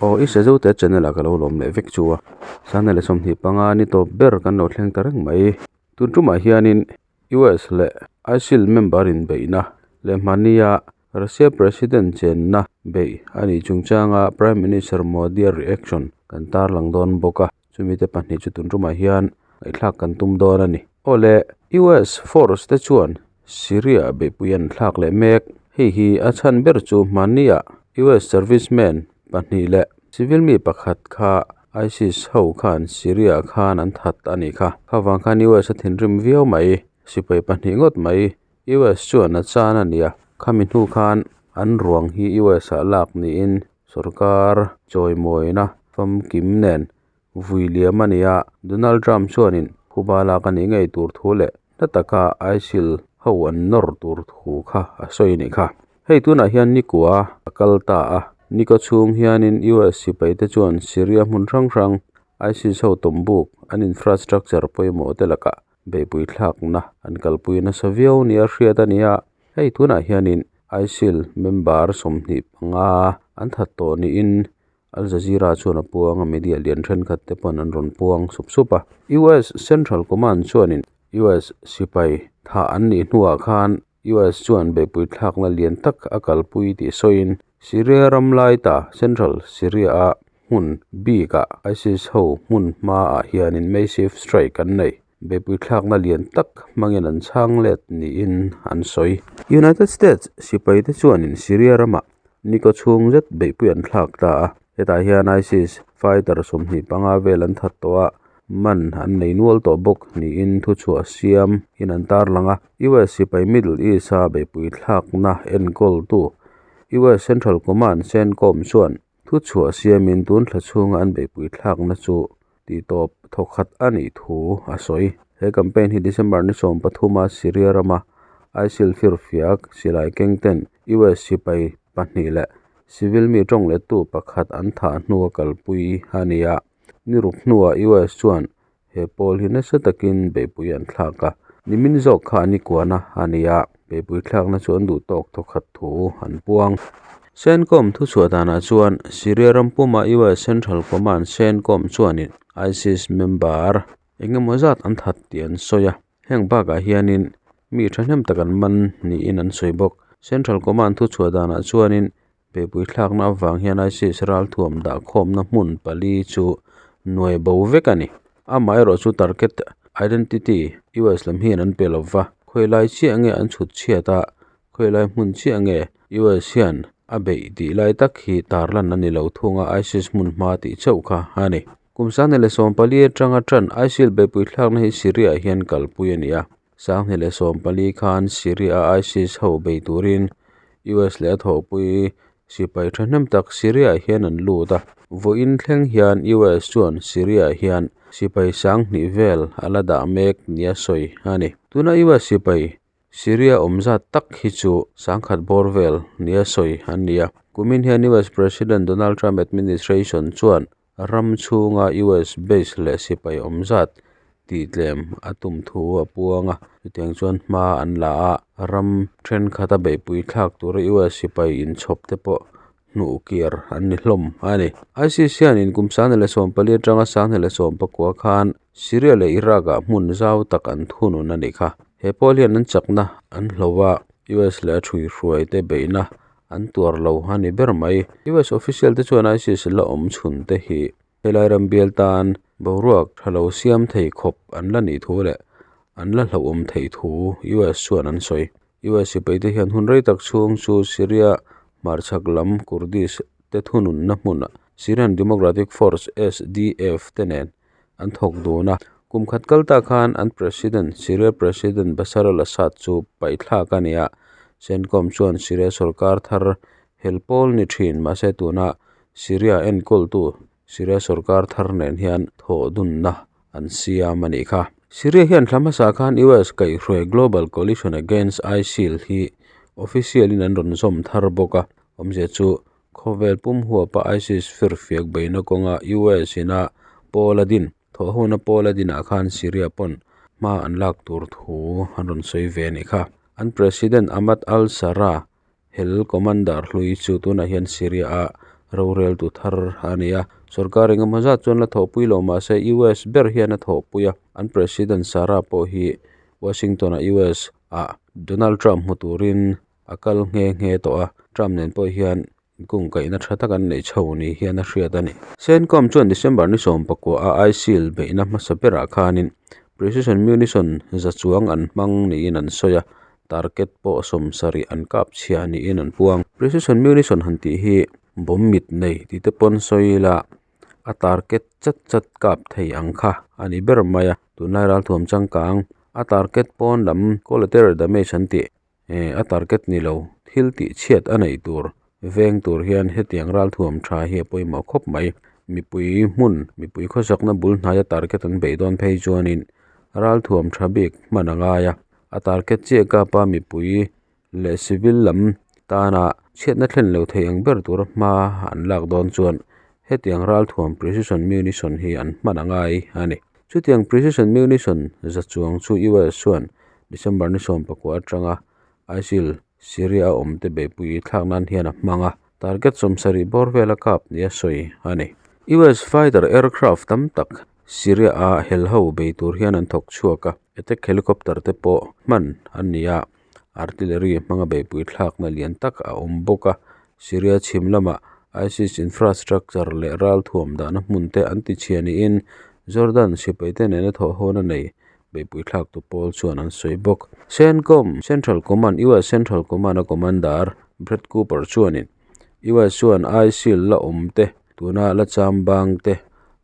Aw i Sazote channel ah ka lo lawm leh vek chu a. Sanghnih leh 25 ni tawp ber kan lo thleng ta reng mai. Tun tumah hianin US leh ISIL member inbeihna leh hmania Russia President chenna beih a nih chungchanga Prime Minister Modi-a reaction kan tarlang dawn bawk a. Chumi te pahnih chu tun tumah hian ngaihthlak kan tum dawn a ni. Aw le, US force te chuan Syria beihpui an thlak leh mek. Hei hi a chhan ber chu hmania US servicemen pahnih leh civil mi pakhat kha ISIS ho khan Syria khan an that a nih kha. Kha vang khan US a thinrim viau mai. Sipai pahnih ngawt mai US chuan a chan a ni a. Khami hnu khan an ruang hi US ah lak niin sorkar chawimawina famkim nen vui liam a ni a. Donald Trump chuanin phuba lak a nih ngei tur thu leh na taka ISIL ho an nawr tur thu kha a sawi a nih kha. Hei tunah hian nikua a kal ta a, nikaw chhung hianin US sipaite chuan Syria hmun hrang hrang ISIS ho tawmbuk an infrastructure pawimawh te lakah beihpui thlakna an kalpui nasa viau nia hriat a ni a. Hei tunah hianin ISIL member 25 an that tawh niin Al Jazeera chuan a puang a, media lian thenkhat te pawn an rawn puang sup sup a. US Central Command chuanin US sipai thah an nih hnuah khan US chuan beihpui thlakna lian tak a kalpui tih sawiin Syria ram lai ta Central Syria-a hmun bikah ISIS ho hmun hmaah hianin massive strike an nei. Beihpui thlakna lian tak hmangin an chhang let niin an sawi. United States sipai te chuanin Syria ramah nikaw chhung zet beihpui an thlak ta a. Hetah hian ISIS fighter 25 vel an that tawh a, man an nei nual tawh bawk niin thuchhuah siam in an tarlang a. US sipai Middle East-a beihpui thlakna enkawltu US Central Command CENTCOM chuan thuchhuah siamin tun thla chhunga an beihpui thlakna chu tihtawp thawkhat a nih thu a sawi. He campaign hi December ni 13-a Syria rama ISIL firfiak silai kengten US sipai pahnih leh civil mi tawng lettu pakhat an thah hnua kalpui a ni a. Ni ruk hnuah US chuan he pawl hi nasa takin beihpui an thlak a. Nimin zawk kha ni kuana a ni a, beihpui thlakna chu an duh tawk thawkhat thu an puang. CENTCOM thuchhuah danah chuan Syria ram puma US Central Command CENTCOM chuanin ISIS member engemaw zat an that tih an sawi a. Heng bakah hianin mi thahnem tak an man niin an sawi bawk. Central Command thuchhuah danah chuanin beihpui thlakna avang hian ISIS ral thuam dah khawmna hmun pali chu nuai bo vek a ni. Amaherawh chu target identity US lam hian an pe lova, khawilai chiah nge an chhut chhiat a, khawilai hmun chiah nge US hian a beih tih lai tak hi tarlan a ni lo thunga ISIS hmun hma tih chauh kha a ni. Kum 2014 atanga tan ISIL beihpui thlakna hi Syria hian kalpui a ni a. 2014 khan Syria ISIS ho bei turin US leh a thawhpui sipai thahnem tak Syria hian an lut a. Vawiin thleng hian US chuan Syria hian sipai 2000 vel a la dah mek nia sawi a ni. Tuna US sipai Syria awm zat tak hi chu 1000 bawr vel nia sawi an ni a. Kumin hian US President Donald Trump administration chuan ram chhunga US base leh sipai awm zat tihtlem a tum thu a puang a. Chutiang chuan hma an la a, ram thenkhat a beihpui thlak tura US sipai inchhawp te pawh hnuh kir an ni hlawm a ni. ISIS hianin kum 2014 atanga 2019 khan Syria leh Iraq-ah hmun zau tak an thunun a nih kha. He pawl hian an chakna an hlo a, US leh a thui hruai te beihna an tuar lo a ni ber mai. US official te chuan ISIS la awm chhun te hi helai ram bial tan boruak tha lo siam thei khawp an la nih thu leh an la hlauhawm thei thu US chuan an sawi. US sipai te hian hun rei tak chhung chu Syria hmarchhak lam Kurdish te thununna hmunah Syrian Democratic Force SDF te nen an thawk dun a. Kum khat kal ta khan an president Syria President Bashar al-Assad chu paih thlak a ni a. CENTCOM chuan Syria sarkar thar hel pawl ni thin mahse tuna Syria enkawltu Syria sarkar thar nen hian thawh dunna an siam a nih kha. Syria hian thla hmasa khan US kaihhruai Global Coalition Against ISIL hi official in an rawn zawm thar bawk a. Awmzia chu khawvel pum huapa ISIS firfiak beihna kawnga US ina pawl a din thawhhona pawl a dinah khan Syria pawn hma an lak tur thu an rawn sawi ve a nih kha. An President Ahmad al-Sharaa hel commander hlui chu tunah hian Syria a roreltu thar a ni a. Sorkar engemaw zat chuan la thawhpui lo mahse US ber hian a thawhpui a, an president Sarah pawh hi Washington ah US ah Donald Trump hmu turin a kal nghe nghe tawh a, Trump nen pawh hian inkungkaihna tha tak an neih chho ni hian a hriat a ni. Centcom chuan December ni sawmpakua a ISIL beihna hmasa berah khanin precision munition za chuang an hmang niin an sawi a, target pawh sawmsarih an kap chhia niin an puang. Precision munition han tih hi bomb mit nei tih te pawn sawi ila a target chat chat kap thei ang kha a ni ber mai a, tunlai ralthuam changkang a target pawn lam collateral damage an tih eh a target ni lo thil tih chhiat a neih tur veng tur hian hetiang ralthuam tha hi a pawimawh khawp mai mipui hmun mipui khawsakna bul hnaia target an beih dawn phei chuanin ralthuam tha bik hman a ngai a a target chiah kap a mipui leh civil lam tana chhiatna thlen lo thei ang ber tura hma an lak dawn chuan hetiang ralthuam precision munition hi an hman a ngai a ni. Chutiang precision munition za chuang chu US chuan December ni sawmpakua atanga ISIL Syria a awm te beihpui thlak nan hian a hmang a, target sawmsarih bawr vela kap nia sawi a ni. US fighter aircraft tam tak Syria a hel ho bei tur hian an thawk chhuak a, attack helicopter te pawh hman an ni a. Artillery hmanga beihpui thlakna lian tak a awm bawk a, Syria chhim lamah ISIS infrastructure leh ralthuam dahna hmun te an tichhia niin Jordan sipaite nena thawhhawna nei beihpui thlaktu pawl chuan an sawi bawk. Centcom, Central Command, US Central Command-a commander Brad Cooper chuanin US chuan ISIL la awm te, tuna la chambang te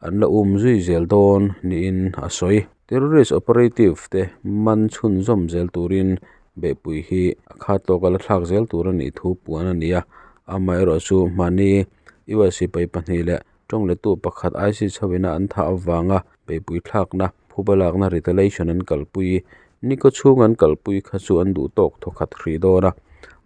an la um zui zel dawn niin a sawi. Terrorist operative te man chhunzawm zel turin beihpui hi a khat tawka la thlak zel tur a nih thu puan a ni a, amaherawhchu mahni US sipai pahnih leh tawnglettu pakhat ISIS hoina an thah avanga beihpui thlakna phuba lakna retaliation an kalpui ni kaw chhung an kalpui kha chu an duh tawk thawkhat hrih dawn a,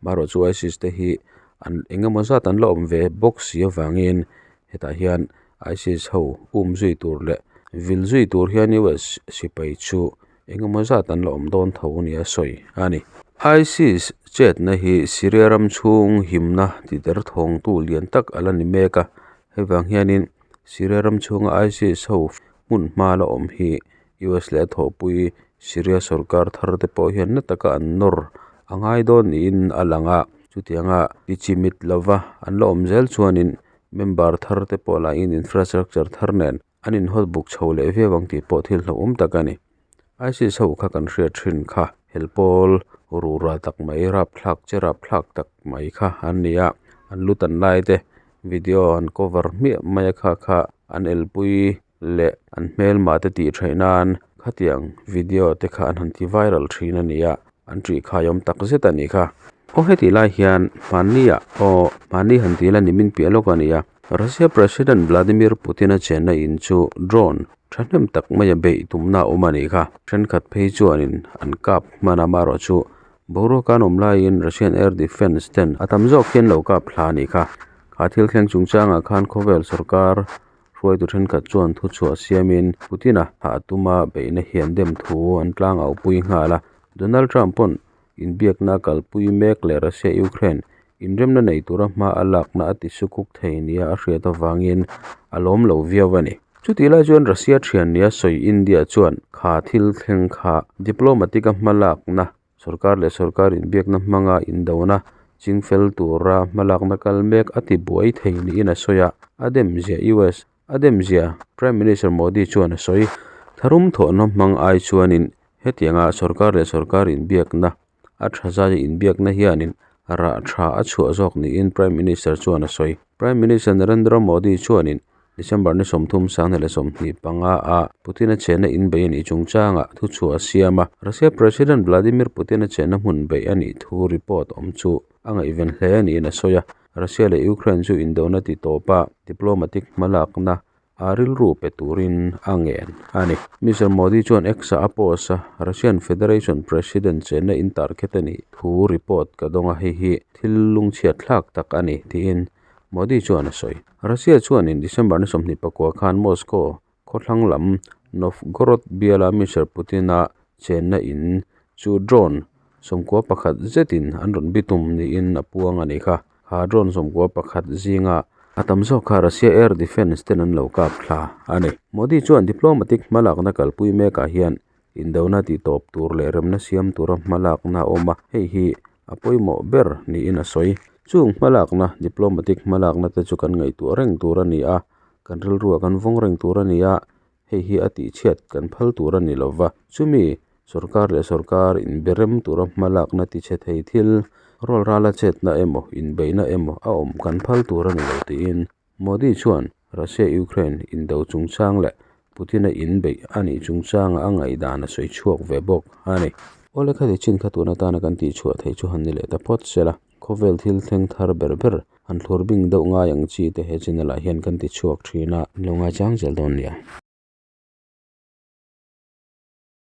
amaherawhchu ISIS te hi an engemaw zat an la awm ve bawk si avangin hetah hian ISIS ho um zui tur leh vil zui tur hian US sipai chu engemaw zat an la awm dawn tho nia sawi a ni. ISIS chetna hi Syria ram chhung himna tider thawngtu lian tak a la ni mek a, hei vang hianin Syria ram chhunga ISIS ho hmun hma la awm hi US leh a thawhpui Syria sorkar thar te pawh hian na taka an nawr a ngai dawn niin a lang a, chutianga tichimit lova an la awm zel chuanin member thar te pawh lahin infrastructure thar nen an inhawt buk chho leh viau ang tih pawh thil hlauhawm tak a ni. ISIS ho kha kan hriat thin kha hel pawl rura tak mai rapthlak che rapthlak tak mai kha an ni a, an lu tan lai te video an cover hmiah mai a kha kha an elpui leh an hmelma te tih theih nan khatiang video te kha an han ti viral thin a ni a, an ṭih khaiawm tak zet a nih kha. Aw hetih lai hian hmanni ah aw hmanni han ti ila nimin piah lawk a ni a, Russia President Vladimir Putin-a chenna in chu drone thahnem tak maia beih tumna a awm a nih kha. Thenkhat phei chuanin an kap hman a, amaherawhchu boruak an awm laiin Russian air defence ten a tam zawk hi an lo kap thla a nih kha. Kha thil thleng chungchangah khan khawvel sorkar Hruaitu thenkhat chuan thuchhuah siamin Putin-a thah tuma beihna hi an dem thu an tlang aupui nghal a. Donald Trump pawn inbiakna a kalpui mek leh Russia-Ukraine inremna nei tura hma a lakna a ti sukuk thei nia a hriat avangin a lawm lo viau a ni. Chutih lai chuan Russia thian nia sawi India chuan kha thil thleng kha diplomatic-a hma lakna Sorkar leh sorkar inbiakna hmanga indona chingfel tura hmalakna kal mek a ti buai thei niin a sawi a, a demzia US a demzia Prime Minister Modi chuan a sawi. Tharum thawhna hmang ai chuanin hetianga sorkar leh sorkar inbiakna a tha zaia inbiakna hianin rah tha a chhuah zawk niin Prime Minister chuan a sawi. Prime Minister Narendra Modi chuanin December ni 30 2025 a Putin-a chenna in bei a nih chungchangah thuchhuah a siam a, Russia President Vladimir Putin-a chenna hmun beih a nih thu report awm chu a ngaihven hle niin a sawi a. Russia leh Ukraine chu indona ti tawp a, diplomatic hmalakna a rilru pe turin a ngen a ni. Mister Modi chuan X-ah a post a, Russian Federation President chenna in target a nih thu report ka dawng a, hei hi thil lungchhiat thlak tak a ni, tiin Modi chuan a sawi. Russia chuanin December ni 24 khan Moscow khawthlang lam Novgorod biala Mister Putin-a chenna in chu drone 91 zetin an rawn bitum niin a puang a ni kha. Kha drone 91 zinga A tam zawk kha Russia air defence ten an lo kap thla a ni. Modi chuan diplomatic hmalakna kalpui mekah hian indona titawp tur leh remna siam tura hmalakna a awm a, hei hi a pawimawh ber niin a sawi. Chung hmalakna, diplomatic hmalakna te chu kan ngaihtuah reng tur a ni a, kan rilruah kan vawng reng tur a ni a, hei hi a tihchhiat kan phal tur a ni lova. Chumi sorkar leh sorkar inberem tura hmalakna tichhe thei thil, rawlrala chetna emaw, inbeihna emaw a awm kan phal tur a ni lo tiin Modi chuan Russia-Ukraine indo chungchang leh Putin-a inbeih a nih chungchanga a ngaihdan a sawi chhuak ve bawk a ni. Awle khati chin kha tun atana kan tihchhuah theih chu han ni leh ta phawt se la, khawvel thil thleng thar ber ber han thlur bing deuh ngai ang chi te he channel ah hian kan ti chhuak thin a, in lo ngaichang zel dawn nia.